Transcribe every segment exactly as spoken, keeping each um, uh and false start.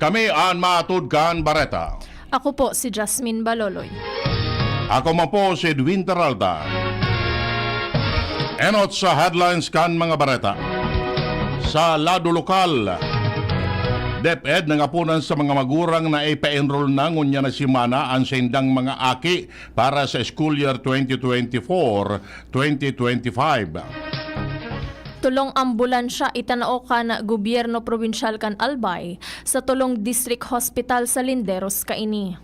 Kami an maatod kan bareta. Ako po si Jasmine Baloloy. Ako man po si Edwin Peralta. Enot sa headlines kan mga bareta. Sa lado lokal, DepEd nangaponan sa mga magurang na ipa-enroll na ngunyan na semana an saindang mga aki para sa school year twenty twenty-four, twenty twenty-five. Tolong ambulansya itinao kan gobyerno probinsyal kan Albay sa tolong district hospital sa Linderos kaini.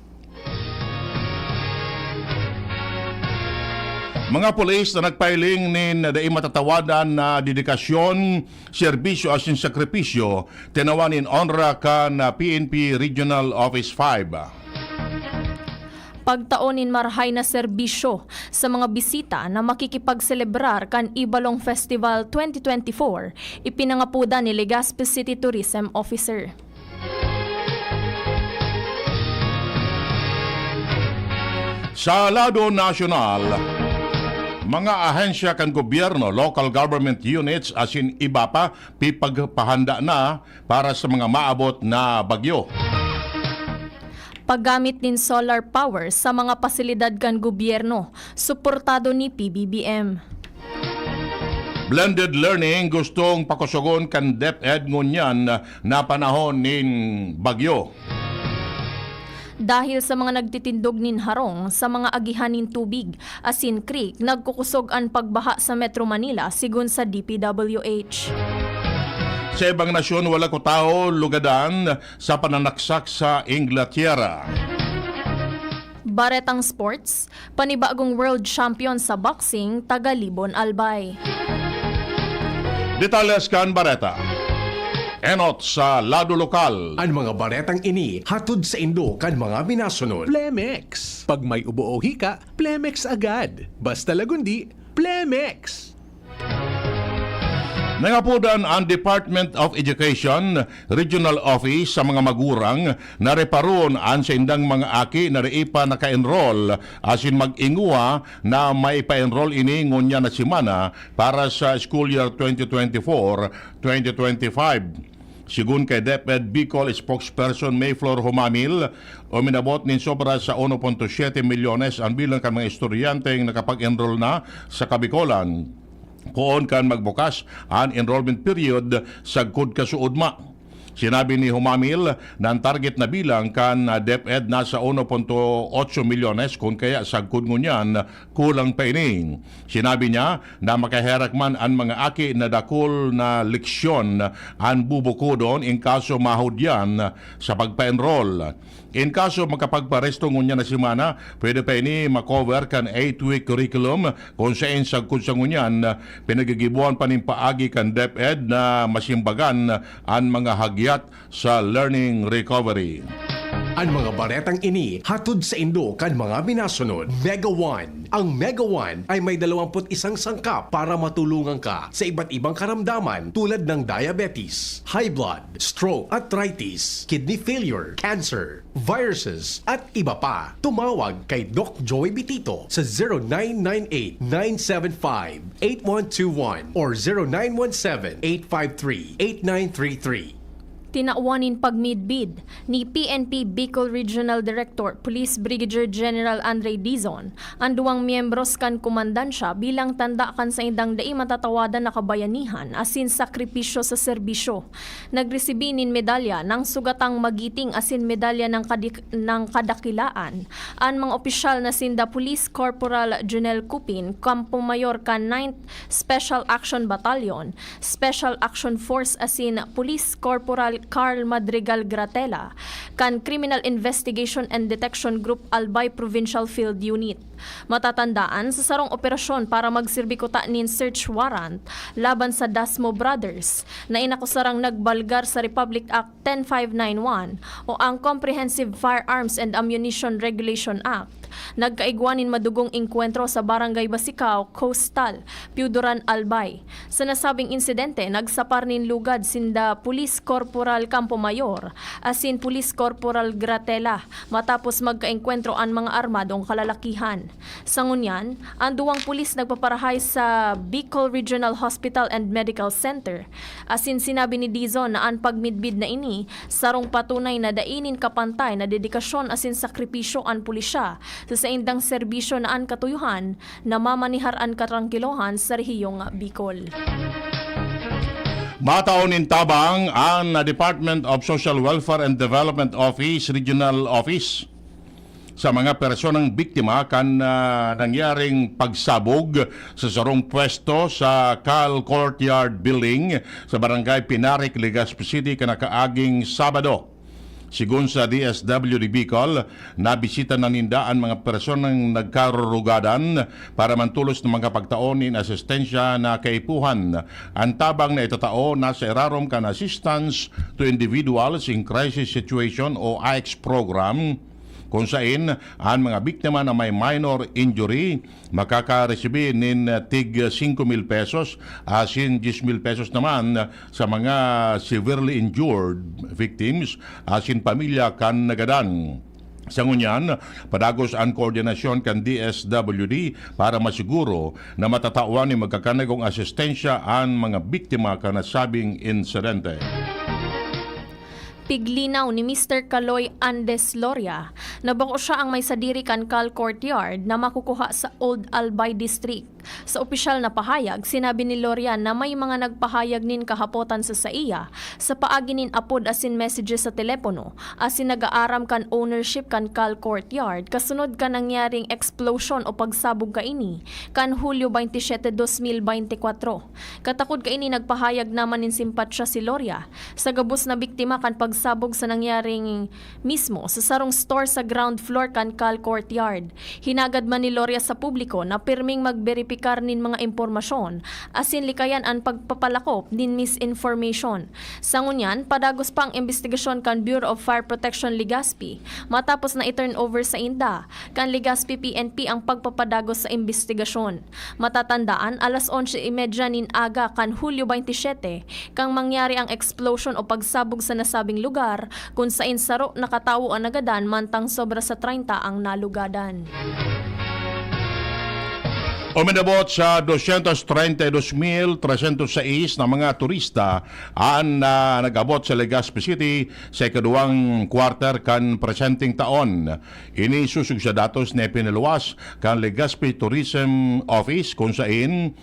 Mga pulis na nagpahiling nin dai matatawadan na dedikasyon, serbisyo asin sakripisyo, tinawan nin onra kan P N P Regional Office five. Pagtao nin marahay na serbisyo sa mga bisita na makikipagselebrar kan Ibalong Festival twenty twenty-four, ipinangapodan ni Legazpi City Tourism Officer. Sa lado nasyonal, mga ahensya kan gobyerno, local government units asin iba pa, pipagpahanda na para sa mga maabot na bagyo. Paggamit nin solar power sa mga pasilidad kan gobyerno, suportado ni P B B M. Blended learning gustong pakusogon kan DepEd ngunyan na panahon nin bagyo. Dahil sa mga nagtitindog nin harong sa mga agihan nin tubig, asin creek, nagkukusog an pagbaha sa Metro Manila, sigon sa D P W H. Sa ibang nasyon, wala kutao lugadan sa pananaksak sa Inglaterra. Baretang sports, panibagong world champion sa boxing, taga Libon, Albay. Detalles kan bareta. Enot sa lado lokal. An mga baretang ini hatod saindo kan mga minasunod. Plemex. Pag may ubo o hika, Plemex agad. Basta Lagundi, Plemex. Nangapodan an Department of Education Regional Office sa mga magurang na reparon an saindang mga aki na dai pa naka-enroll asin mag-ingwa na maipa-enroll ini ngunyan na semana para sa school year twenty twenty-four, twenty twenty-five. Sigon kay DepEd Bicol spokesperson Mayflor Humamil, uminabot nin sobra sa uno punto siyete milyones an bilang kan mga estudyanteng nakapag-enroll na sa Kabicolan, poon kan magbukas an enrollment period sagkod kasuodma. Sinabi ni Humamil na ang target na bilang kan DepEd nasa uno punto otso milyones, kun kaya sagkod ngunyan kulang pa ini. Sinabi niya na makaherak man an mga aki na dakul na leksyon an bubukodon in kaso mahudyan sa pagpa-enroll. In kaso makapagparesto ngunyan na semana, pwede pa ini makover kan eight-week curriculum, kun saen sagkod sa ngunyan, pinaggigiboan pa nin paagi kan DepEd na masimbagan an mga hagyat sa learning recovery. An mga baretang ini hatod saindo kan mga minasunod. Mega One. Ang Mega One ay may dalawampu't isang sangkap para matulungan ka sa iba't ibang karamdaman tulad ng diabetes, high blood, stroke, arthritis, kidney failure, cancer, viruses, at iba pa. Tumawag kay Doc Joey Bitito sa zero nine nine eight, nine seven five, eight one two one or zero nine one seven, eight five three, eight nine three three. Tinawan nin pagmidbid ni P N P Bicol Regional Director Police Brigadier General Andre Dizon an duwang miyembros kan komandansya bilang tanda kan saindang dai matatawadan na kabayanihan asin sakripisyo sa serbisyo. Nagresibi nin medalya nang sugatang magiting asin medalya ng kadik-, ng kadakilaan an mga opisyal na sinda Police Corporal Junel Cupin, Kampo Mayor kan Ninth Special Action Battalion, Special Action Force asin Police Corporal Carl Madrigal Gratela kan Criminal Investigation and Detection Group Albay Provincial Field Unit. Matatandaan, sa sarong operasyon para magsirbi kuta nin search warrant laban sa Dasmo Brothers na inakusarang nagbalgar sa Republic Act ten five nine one o ang Comprehensive Firearms and Ammunition Regulation Act, nagkaigwa nin madugong engkwentro sa Barangay Basicao, Coastal, Piuduran, Albay. Sa nasabing insidente, nagsapar nin lugad sinda Police Corporal Campo Mayor asin Police Corporal Gratela matapos magkaengkwentro an mga armadong kalalakihan. Sa ngunyan, an duwang pulis nagpaparahay sa Bicol Regional Hospital and Medical Center. Asin sinabi ni Dizon na an pagmidbid na ini sarong patunay na dai nin kapantay na dedikasyon asin sakripisyo an pulisya sa saindang serbisyo na an katuyohan na mamanihar an katrangkilohan sa rehiyong Bicol. Matao nin tabang an Department of Social Welfare and Development Office Regional Office sa mga personang biktima kan, ah, nangyaring pagsabog sa sarong pwesto sa Cal Courtyard Building sa Barangay Pinarik, Legazpi City, kan nakaaging Sabado. Sigon sa D S W D Bicol, nabisita na ninda an mga personang nagkarurugadan para mantulos na makapagtao nin asistensya na kaipuhan. An tabang na itatao nasa irarom kan Assistance to Individuals in Crisis Situation o AICS program, kung sain an mga biktima na may minor injury makakaresibi nin tig singko mil pesos asin diyes mil pesos naman sa mga severely injured victims asin pamilya kan nagadan. Sa ngunyan, padagos an koordinasyon kan D S W D para masiguro na matatawan nin magkakanagong asistensya an mga biktima kan nasabing insidente. Piglinaw ni Mister Kaloy Andes Loria na bako siya ang may sadiri kan Cal Courtyard na makukuha sa Old Albay District. Sa opisyal na pahayag, sinabi ni Loria na may mga nagpahayag nin kahapotan sa saiya sa paagi nin apod asin messages sa telepono asin nag-aaram kan ownership kan Cal Courtyard kasunod kan nangyaring explosion o pagsabog kaini kan Hulyo twenty-seven, dos mil bente kwatro. Katakod kaini, nagpahayag naman nin simpatya si Loria sa gabos na biktima kan pagsabog sa nangyaring mismo sa sarong store sa ground floor kan Cal Courtyard. Hinagad man ni Loria sa publiko na pirming magberipikar nin mga impormasyon asin likayan an pagpapalakop nin misinformation. Sa ngunyan, padagos pa ang imbestigasyon kan Bureau of Fire Protection Legazpi matapos na i-turn over sa inda kan Legazpi P N P ang pagpapadagos sa imbestigasyon. Matatandaan, alas onse y media nin aga kan Hulyo twenty-seven, kan mangyari ang explosion o pagsabog sa nasabing lugar, kun sain saro na katawo an nagadan mantang sobra sa treinta ang nalugadan. Uminabot sa dosyentos treinta y dos mil tresyentos sais na mga turista an, ah, nag-abot sa Legazpi City sa ikaduwang quarter kan presenteng taon. Ini sosog sa datos na ipinaluwas kan Legazpi Tourism Office, kun sain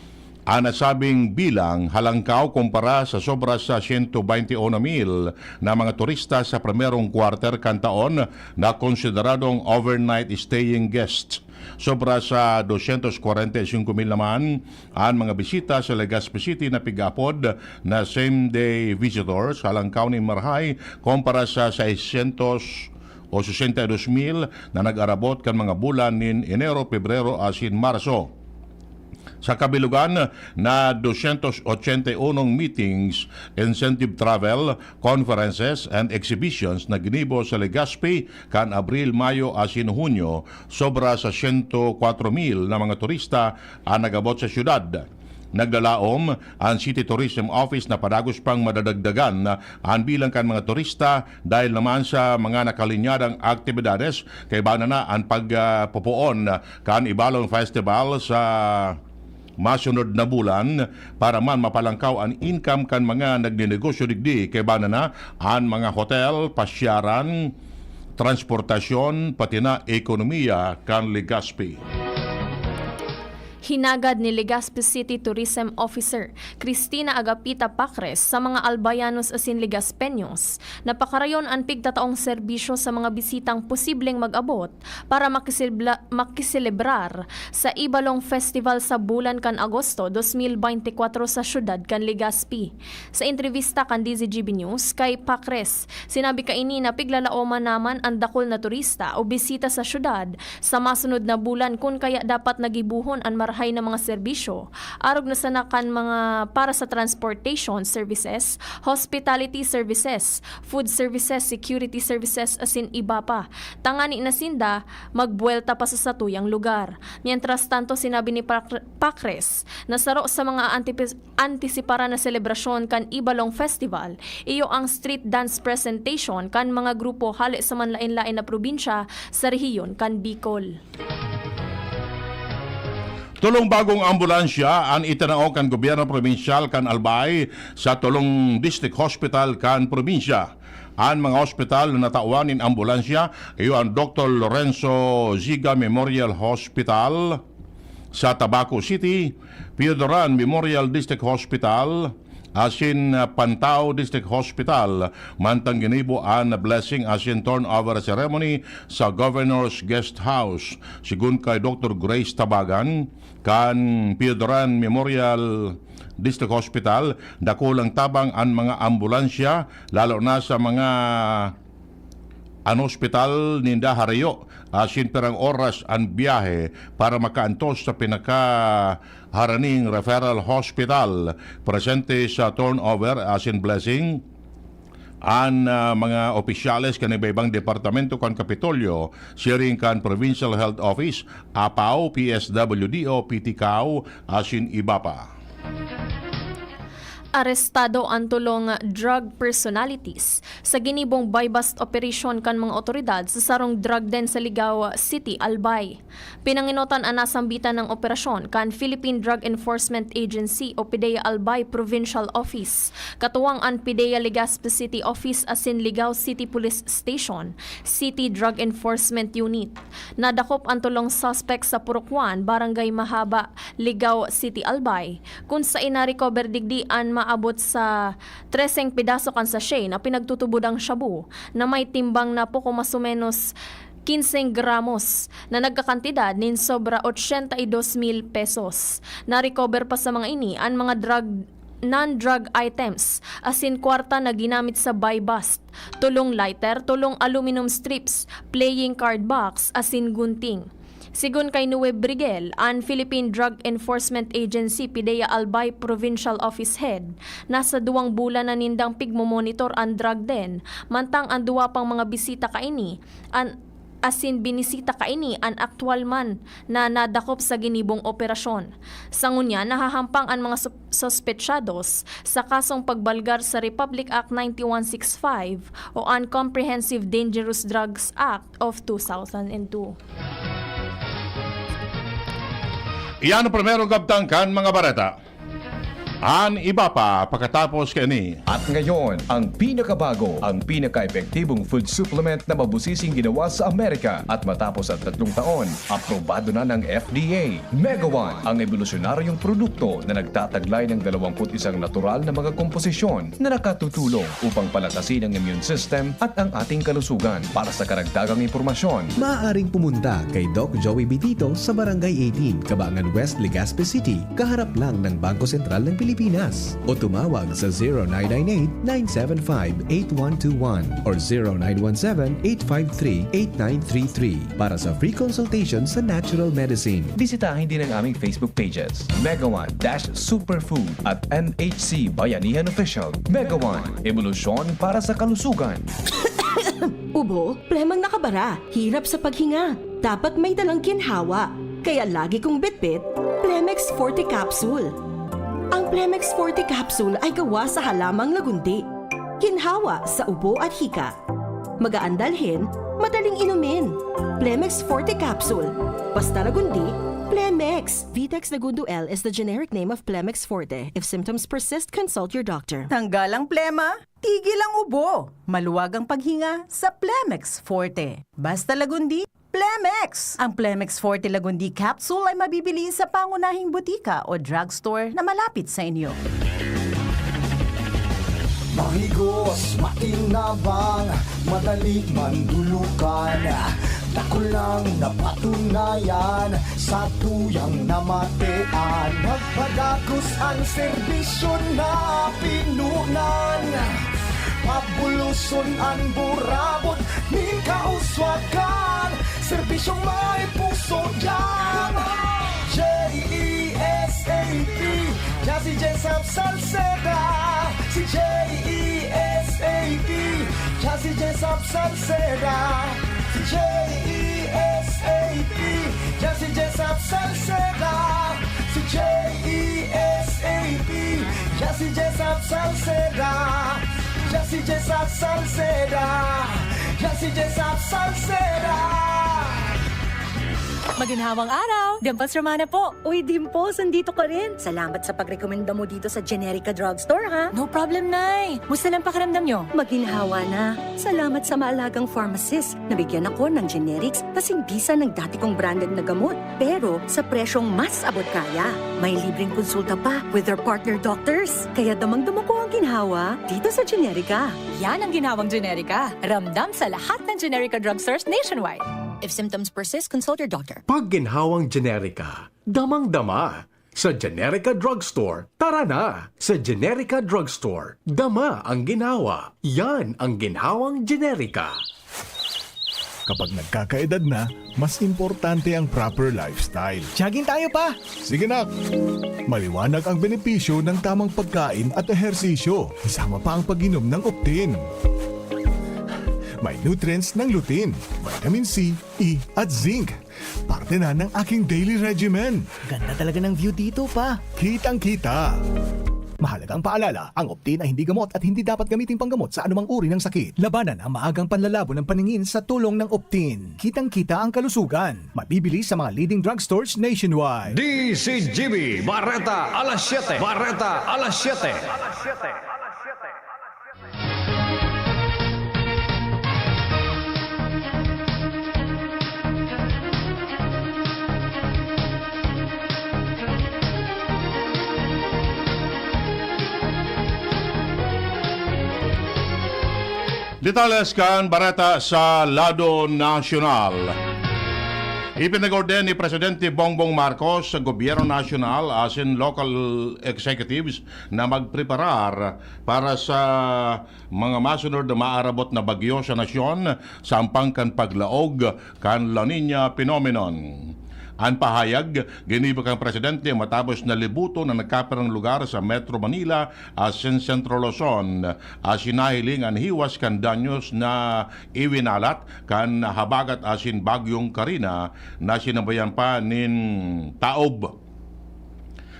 an nasabing bilang halangkaw kumpara sa sobra sa siyento bente uno mil na mga turista sa primerong quarter kan taon na konsideradong overnight staying guests. Sobra sa dosyentos kwarenta y singko mil naman an mga bisita sa Legazpi City na pig-aapod na same-day visitors, halangkaw nin marahay kumpara sa seiscientos o sesenta y dos mil na nag-arabot kan mga bulan nin Enero, Pebrero asin Marso. Sa kabilugan na dosyentos ochenta y unong meetings, incentive travel, conferences, and exhibitions na ginibo sa Legazpi kan Abril, Mayo asin Hunyo, sobra sa siyento kwatro mil na mga turista an nag-abot sa syudad. Naglalaom an City Tourism Office na padagos pang madadagdagan an bilang kan mga turista dahil naman sa mga nakalinyadang aktibidades, kaiba na na an pagpopoon kan Ibalong Festival sa masunod na bulan, para man mapalangkaw an income kan mga nagnenegosyo digdi, kaiba na na an mga hotel, pasyaran, transportasyon, pati na ekonomiya kan Legazpi. Hinagad ni Legazpi City Tourism Officer Cristina Agapita Pacres sa mga Albayanos asin Legazpeños na pakarayon an pigtataong serbisyo sa mga bisitang posibleng mag-abot para makiselebra-, makiselebrar sa Ibalong Festival sa bulan kan Agosto dos mil bente kwatro sa siyudad kan Legazpi. Sa entrevista kan D Z G B News kay Pacres, sinabi kaini na piglalaoman naman an dakul na turista o bisita sa siyudad sa masunod na bulan, kun kaya dapat na gibohon an marahay hay na mga serbisyo, arog na sana kan mga para sa transportation services, hospitality services, food services, security services, asin iba pa. Tangani na sinda magbuwelta pa sa satuyang lugar. Mientras tanto, sinabi ni Pak-, Pacres na saro sa mga antipis-, antisiparan na selebrasyon kan Ibalong Festival, iyo ang street dance presentation kan mga grupo hale sa manlaen-laen na probinsya sa rehiyon kan Bicol. Tolong bagong ambulansya an itinao kan gobyerno probinsyal kan Albay sa tolong district hospital kan probinsya. An mga hospital na natawan nin ambulansya iyo an Doktor Lorenzo Ziga Memorial Hospital sa Tabaco City, Pio Duran Memorial District Hospital, asin, ah, Pantao District Hospital, mantang ginibo an blessing asin turnover ceremony sa Governor's Guest House. Sigun kay Doktor Grace Tabagan, kan Pio Duran Memorial District Hospital, dakulang tabang an mga ambulansya, lalo na sa mga an ospital ninda harayo, asin pirang oras an biyahe para makaantos sa pinakaharaning referral hospital. Presente sa turnover asin blessing an, ah, mga opisyales kan iba-ibang departamento kan Kapitolyo, siring kan Provincial Health Office, APAO, P S W D O, P T CAO, asin iba pa. Arestado an tolong drug personalities sa ginibong buy-bust operation kan mga otoridad sa sarong drug den sa Ligao City, Albay. Pinangenotan an nasambitan na operasyon kan Philippine Drug Enforcement Agency o PDEA Albay Provincial Office, katuwang an PDEA Legazpi City Office asin Ligao City Police Station, City Drug Enforcement Unit. Nadakop an tolong suspek sa Purok One, Barangay Mahaba, Ligao City, Albay, kun saen na-recover digdi an maabot sa treseng pedaso kan sachet na pinagtutubodang shabu na may timbang na poko mas o menos kinseng gramos na nagkakantidad nin sobra ochenta y dos mil pesos. Na-recover pa sa mga ini an mga drug, non-drug items, asin kwarta na ginamit sa buy-bust, tolong lighter, tolong aluminum strips, playing card box, asin gunting. Sigun kay Noe Brigel, an Philippine Drug Enforcement Agency, PDEA Albay Provincial Office Head, nasa duwang bulan na nindang pigmomonitor an drug den, mantang an duwa pang mga bisita kaini, an, asin binisita kaini an aktuwal man na nadakop sa ginibong operasyon. Sa ngunyan, nahahampang an mga sup-, sospetsados sa kasong pagbalgar sa Republic Act ninety-one six five o an Comprehensive Dangerous Drugs Act of two thousand and two. Iyan ang primerong kabtang kan mga bareta. An iba pa pakatapos kaini. At ngayon, ang pinakabago, ang pinaka-epektibong food supplement na mabusising ginawa sa Amerika. At matapos ang tatlong taon, aprobado na ng F D A. Mega One, ang ebolusyonaryong produkto na nagtataglay ng dalawampu't isang natural na mga komposisyon na nakatutulong upang palakasin ang immune system at ang ating kalusugan. Para sa karagdagang impormasyon, maaaring pumunta kay Doc Joey Bitito sa Barangay eighteen, Cabangan West, Legazpi City, kaharap lang ng Bangko Sentral ng Pilipinas. O tumawag sa zero nine nine eight, nine seven five, eight one two one or zero nine one seven, eight five three, eight nine three three para sa free consultation sa natural medicine. Bisitahin din ang aming Facebook pages, Mega One dash Superfood at M H C Bayanihan Official. Mega One, ebolusyon para sa kalusugan. Ubo, plemang nakabara, hirap sa paghinga. Dapat may dalang ginhawa. Kaya lagi kong bitbit, Plemex Forte Capsule. Ang Plemex Forte Capsule ay gawa sa halamang lagundi. Ginhawa sa ubo at hika. Magaan dalhin, madaling inumin. Plemex Forte Capsule. Basta lagundi, Plemex. Vitex Lagundo L is the generic name of Plemex Forte. If symptoms persist, consult your doctor. Tanggal ang plema, tigil ang ubo. Maluwag ang paghinga sa Plemex Forte. Basta lagundi, Plemex! Ang Plemex Forte Lagundi Capsule ay mabibili sa pangunahing butika o drugstore na malapit sa inyo. Mahigos, makinabang, madali mandulukan. Dakul nang napatunayan sa tuyang namatean. Nagpadagos an serbisyo na pinunan. Pabuloson an burabot nin kauswagan. Serbisyong may puso diyan. J E A P, Jazzy Jessup Salceda. Si J E S A P, Jazzy Jessup Salceda. Si J E S A P, Jazzy Jessup Salceda. Si J E S A P, Jazzy Jessup Salceda. Jazzy Jessup Salceda. Jazzy Jessup Salceda. Maginhawang araw! Dimples Romana po! Uy, Dimples, nandito ka rin! Salamat sa pagrekomenda mo dito sa Generica Drugstore, ha? No problem, Nay! Musta lang pakiramdam nyo? Maginhawa na. Salamat sa maalagang pharmacist. Nabigyan ako ng generics kasing bisa ng dati kong branded na gamot. Pero sa presyong mas abot kaya. May libreng konsulta pa with their partner doctors. Kaya damang-dama ko ang ginhawa dito sa Generica. Yan ang ginhawang Generica. Ramdam sa lahat ng Generica Drugstores nationwide. If symptoms persist, consult your doctor. Pag ginhawang Generica, damang-dama. Sa Generica Drugstore, tara na! Sa Generica Drugstore, dama ang ginhawa. Yan ang ginhawang Generica. Kapag nagkakaedad na, mas importante ang proper lifestyle. Jogging tayo pa! Sige, nak! Maliwanag ang benepisyo ng tamang pagkain at ehersisyo, kasama pa ang pag-inom ng Optin. May nutrients ng lutein, vitamin C, E at zinc. Parte na ng aking daily regimen. Ganda talaga ng view dito, pa. Kitang-kita. Mahalagang paalala, ang Optin ay hindi gamot at hindi dapat gamitin panggamot sa anumang uri ng sakit. Labanan ang maagang panlalabo ng paningin sa tulong ng Optin. Kitang-kita ang kalusugan. Mabibili sa mga leading drugstores nationwide. D C G B, Bareta alas siyete. Bareta alas siyete. Detalles kan bareta sa lado nasyonal. Ipinag-orden ni Presidente Bongbong Marcos sa gobyerno nasyonal asin local executives na magpreparar para sa mga masunod na maarabot na bagyo sa nasyon, sampang kan paglaog kan La Niña phenomenon. An pahayag ginibo kan presidente matapos na libuton an nagkapirang lugar sa Metro Manila asin Central Luzon, asin nahiling an hiwas kan danyos na iwinalat kan habagat asin Bagyong Karina na sinabayan pa nin taob.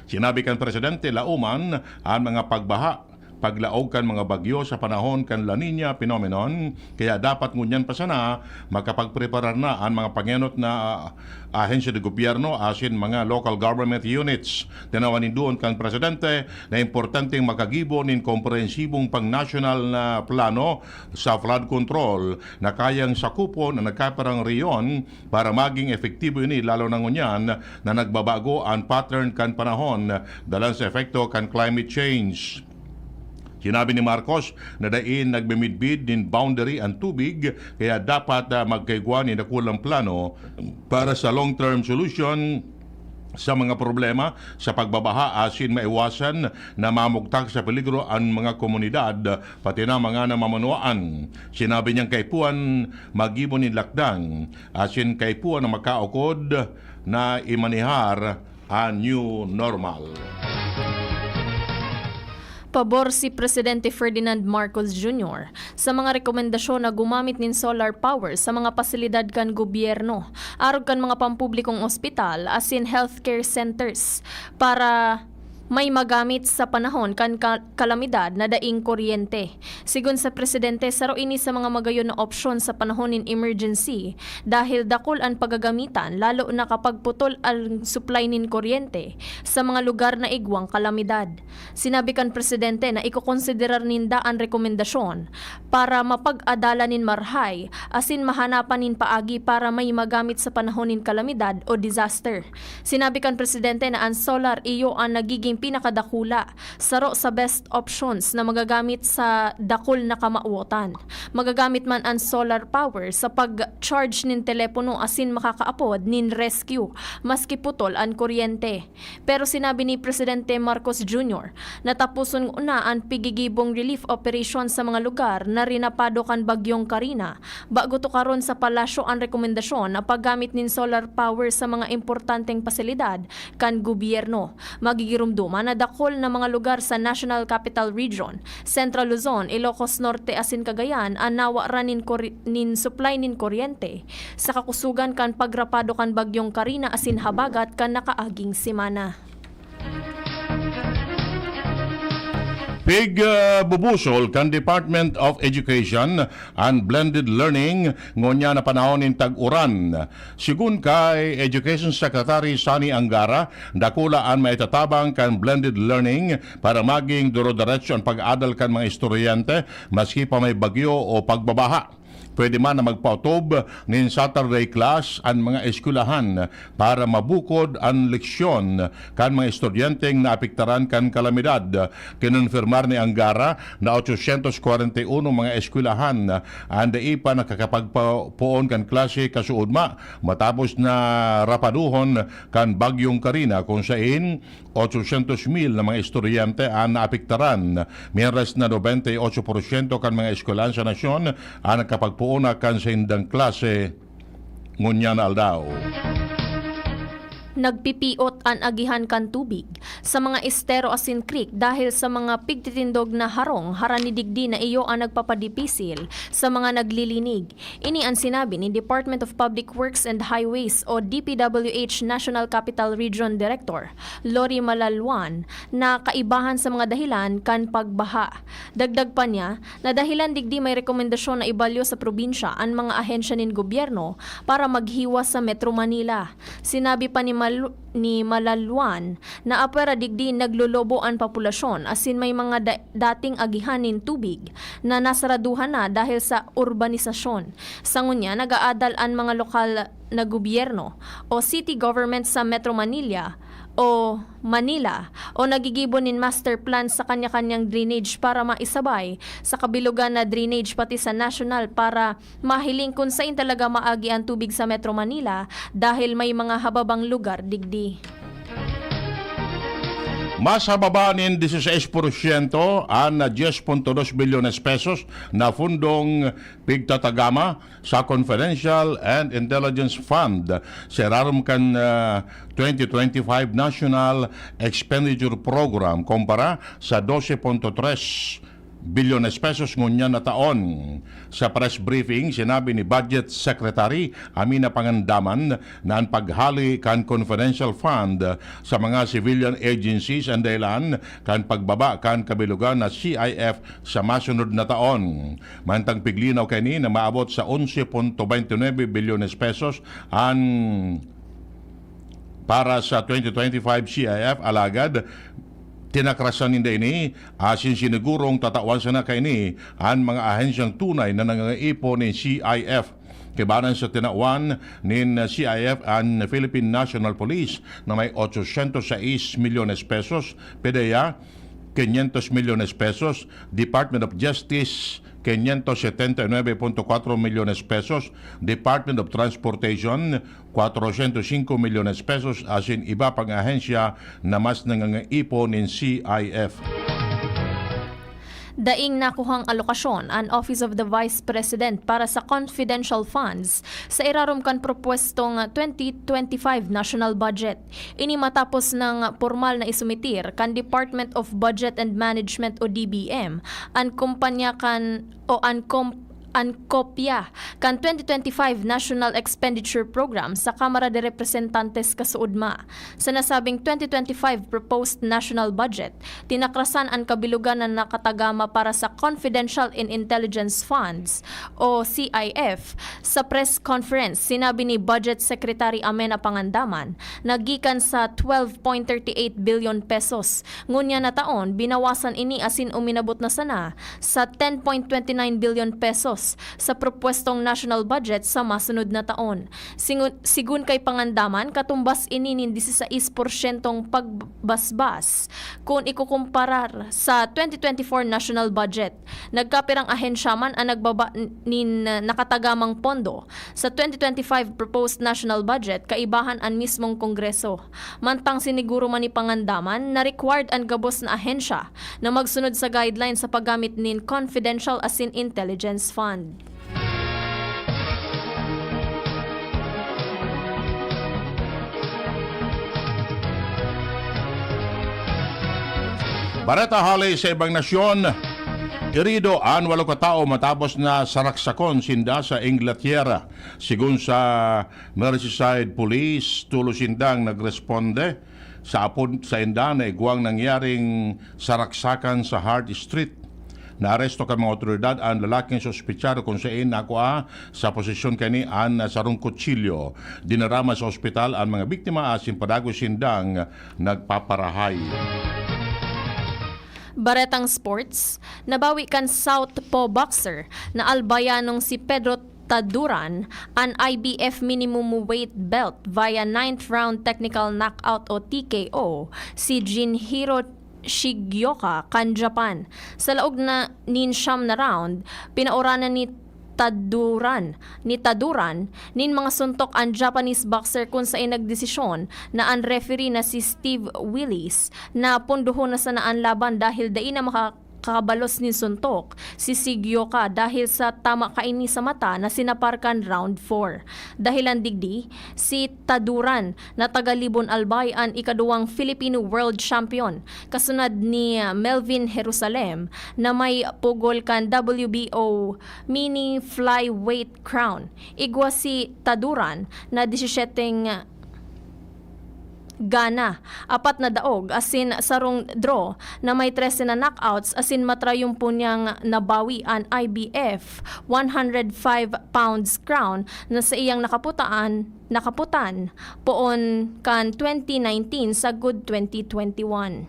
Sinabi kan presidente, lauman an mga pagbaha, paglaog kan mga bagyo sa panahon kan La Niña phenomenon, kaya dapat ngunyan pa sana makapagpreparar na an mga pangenot na, ah, ahensya de gobyerno asin mga local government units. Tinawan nin duon kan presidente na importanteng makagibo nin komprehensibong pang-nasyonal na plano sa flood control na kayang sakupon an nagkapirang rehiyon para maging epektibo ini, lalo na ngunyan na nagbabago an pattern kan panahon dalan sa epekto kan climate change. Sinabi ni Marcos na dai nagmimidbid nin boundary an tubig, kaya dapat, ah, magkaigwa nin dakulang plano para sa long-term solution sa mga problema sa pagbabaha asin maiwasan na mamugtak sa peligro an mga komunidad, pati na mga namamanwaan. Sinabi niyang kaipuhan maggibo nin lakdang asin kaipuhan na makaukod na imanihar an new normal. Pabor si Presidente Ferdinand Marcos Junior sa mga rekomendasyon na gumamit nin solar power sa mga pasilidad kan gobyerno, arog kan mga pampublikong ospital asin healthcare centers para may magamit sa panahon kan ka- kalamidad na daing kuryente. Sigon sa presidente, saro ini sa mga magayon na opsyon sa panahon nin emergency dahil dakul an pagagamitan, lalo na kapag putol an supply nin kuryente sa mga lugar na igwang kalamidad. Sinabi kan presidente na ikokonsiderar ninda an rekomendasyon para mapag-adalan nin marahay asin mahanapan nin paagi para may magamit sa panahon nin kalamidad o disaster. Sinabi kan presidente na an solar iyo an nagiging pinakadakula, saro sa best options na magagamit sa dakul na kamawotan. Magagamit man an solar power sa pag-charge nin telepono asin makakaapod nin rescue maski putol an kuryente. Pero sinabi ni Presidente Marcos Junior na taposon ngona an pigigibong relief operation sa mga lugar na rinapado kan Bagyong Karina, bago tukaron sa palasyo an rekomendasyon na paggamit nin solar power sa mga importanteng pasilidad kan gobyerno. Magigiromdoman na dakul na mga lugar sa National Capital Region, Central Luzon, Ilocos Norte asin Cagayan an nawaran nin kori-, nin supply nin kuryente sa kakusogan kan pagrapado kan Bagyong Karina asin habagat kan nakaaging semana. Pig, ah, bubusol kan Department of Education an blended learning ngunyan na panahon nin tag-uran. Sigun kay Education Secretary Sonny Angara, dakula an maitatabang kan blended learning para maging duro-diretso an pag-adal kan mga estudyante maski pa may bagyo o pagbabaha. Pwede man na magpaotob nin Saturday class an mga eskwelahan para mabukod an leksyon kan mga estudyanteng naapektaran kan kalamidad. Kinonfirmar ni Angara na ochocientos kwarenta y uno mga eskwelahan an dai pa nakakapagpoon kan klase kasuodma matapos na rapaduhon kan Bagyong Karina, kung sain ochocientos mil na mga estudyante an naapektaran, mientras na nobenta y ocho porsyento kan mga eskwelahan sa nasyon an nakapagpoon na kan saindang klase ngunyan na aldaw. Nagpipiot an agihan kan tubig sa mga estero asin creek dahil sa mga pigtitindog na harong harani digdi na iyo an nagpapadipisil sa mga naglilinig. Ini an sinabi ni Department of Public Works and Highways o D P W H National Capital Region Director Lori Malalwan na kaibahan sa mga dahilan kan pagbaha. Dagdag pa niya na dahilan digdi may rekomendasyon na ibalyo sa probinsya an mga ahensya nin gobyerno para maghiwas sa Metro Manila. Sinabi pa ni Malu-, ni Malalwan na apwera digdi naglolobo an populasyon asin may mga da-, dating agihan nin tubig na nasaraduhan na dahil sa urbanisasyon. Sa ngunyan, nag-aadal an mga lokal na gobyerno o city government sa Metro Manila o Manila o nagigibo nin master plan sa kanya-kanyang drainage para maisabay sa kabilugan na drainage pati sa national para mahiling kun sain talaga maagi an tubig sa Metro Manila dahil may mga hababang lugar digdi. Mas hababa nin dieciséis porsyento an diez punto dos bilyones pesos na fundong pigtatagama sa Confidential and Intelligence Fund sa irarom kan, ah, twenty twenty-five National Expenditure Program kumpara sa doce punto tres bilyones pesos ngunyan na taon. Sa press briefing, sinabi ni Budget Secretary Amina Pangandaman na an paghali kan confidential fund sa mga civilian agencies an dahilan kan pagbaba kan kabilugan na C I F sa masunod na taon. Mantang piglinaw kaini na maabot sa onse punto twenty nuebe bilyones pesos an para sa twenty twenty-five C I F, alagad tinakrasan ninda ini, asin sinigurong tatawan sana kaini an mga ahensyang tunay na nangangaipo nin C I F. Kaibanan sa tinawan nin C I F an Philippine National Police na may ochocientos sais milyones pesos, PDEA, quinientos milyones pesos, Department of Justice, quinientos setenta y nueve punto cuatro milyones pesos, Department of Transportation, cuatrocientos cinco milyones pesos, asin iba pang ahensya na mas nangangaipo nin C I F. Daing nakuhang alokasyon an Office of the Vice President para sa confidential funds sa irarom kan propwestong twenty twenty-five national budget. Ini matapos nang pormal na isumitir kan Department of Budget and Management o D B M an kumpanya kan, o an kom-, an kopya kan twenty twenty-five National Expenditure Program sa Kamara de Representantes kasuodma. Sa nasabing twenty twenty-five proposed national budget, tinakrasan an kabilugan na nakatagama para sa Confidential and Intelligence Funds o C I F. Sa press conference, sinabi ni Budget Secretary Amena Pangandaman na gikan sa twelve point thirty eight billion pesos ngunyan na taon, binawasan ini asin uminabot na sana sa ten point twenty nine billion pesos sa propwestong national budget sa masunod na taon. Singu-, sigun kay Pangandaman, katumbas ini nin disisais porsyentong pagbasbas kun ikukumparar sa twenty twenty-four national budget. Nagkapirang ahensya man an nagbaba n-, nin, ah, nakatagamang pondo. Sa twenty twenty-five proposed national budget, kaibahan an mismong Kongreso. Mantang siniguro man ni Pangandaman na required an gabos na ahensya na magsunod sa guidelines sa paggamit nin confidential asin intelligence fund. Bareta hale sa ibang nasyon, herido an walo ka tawo matapos na saraksakon sinda sa Inglaterra. Sigun sa Merseyside Police, tulo sindang nagresponde sa apod sainda na igwang nangyaring saraksakan sa Hart Street. Naaresto kan mga awtoridad an lalaking suspetsado kun saen nakua sa posesyon kani an sarong kutsilyo. Dinarama sa ospital an mga biktima asin padagos sindang nagpaparahay. Baretang sports, nabawi kan southpaw boxer na Albayanong si Pedro Taduran an I B F minimum weight belt via ninth round technical knockout o T K O si Jinhiro Shigioka kan Japan. Sa laog na nin siyam na round, pinauranan ni Taduran, ni Taduran nin mga suntok an Japanese boxer kun saen nagdesisyon na an referee na si Steve Willis na pondohon na sana an laban dahil dai na makakabalos nin suntok si Sigioka dahil sa tama kaini sa mata na sinapar kan round four. Dahilan digdi, si Taduran na taga Libon Albay an ikaduwang Filipino World Champion, kasunod ni Melvin Jerusalem na may pugol kan W B O Mini Flyweight Crown. Igwa si Taduran na disisisyete gana, apat na daog asin sarong draw na may trese na knockouts asin matrayumpo niyang nabawi an I B F one hundred five pounds crown na saiyang nakaputaan, nakaputan poon kan twenty nineteen sagkod twenty twenty-one.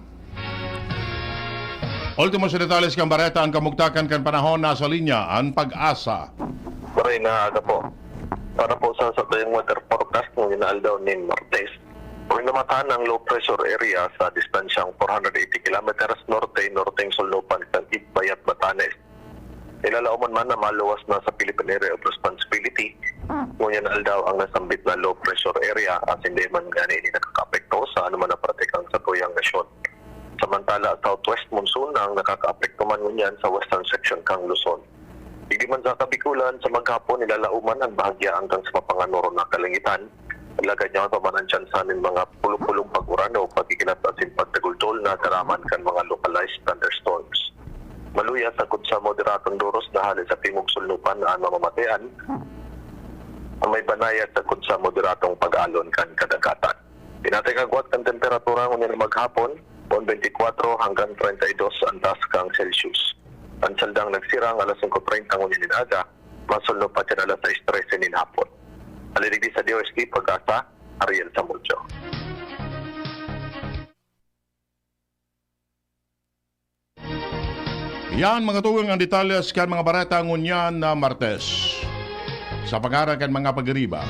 Ultimo sa detalye kan bareta, an kamugtakan kan panahon. Nasa linya an PAGASA. Maray na aga po. Para po sa satuyang weather forecast ngayong aldaw nin Martes, may namatahan ang low pressure area sa distansyang four hundred eighty kilometers norte-norteng sulnupan kan Itbayat, Batanes. Nilalaoman man na maluwas na sa Philippine Area of Responsibility ngunyan aldaw ang nasambit na low pressure area, asin dai man ngani ini nakakaapekto sa anuman na parte kan satuyang nasyon. Samantala, southwest monsoon ang nakakaapekto man ngunyan sa western section kan Luzon. Digdi man sa Kabikulan, sa maghapon, nilalaoman an bahagya hanggang sa mapanganoro na kalangitan. Alagad yaon pa man an tsansa nin mga pulong-pulong pag-uran o pagkikinat asin pagtagultol na garaman kan mga localized thunderstorms. Maluya sagkod sa moderadong doros na hale sa tingog sulnupan na an mamamatean, an may banayad sagkod sa moderadong pag-alon kan kadagatan. Pinatay kagwat kan temperatura ngunyan na maghapon, poon twenty-four hanggang treinta y dos an taas kan Celsius. An saldang nagsirang alas singko treinta ngunyan nin aga, masulno pa kan alas sais trese nin hapon. Hale digdi sa D O S T PAGASA, Ariel Samuljo. Yan, mga tugang, ang detalye kan mga bareta ngunyan na Martes. Sa pangaran kan mga pagiriba,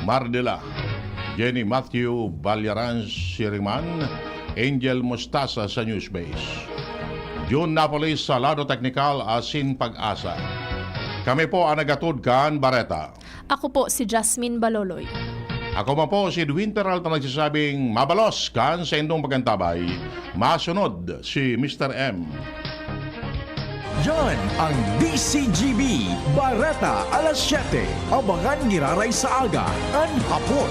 Mardela, Jenny Matthew Balyaran Siriman, Angel Mostasa sa Newsbase, June Napoles sa lado teknikal asin PAGASA. Kami po ang naghatod kan bareta. Ako po si Jasmine Baloloy. Ako man po si Edwin Peralta, nagsasabing mabalos kan saindong pag-antabay. Masunod si Mister M. Yan ang D C G B Bareta alas siyete. Abangan giraray sa aga, an hapon.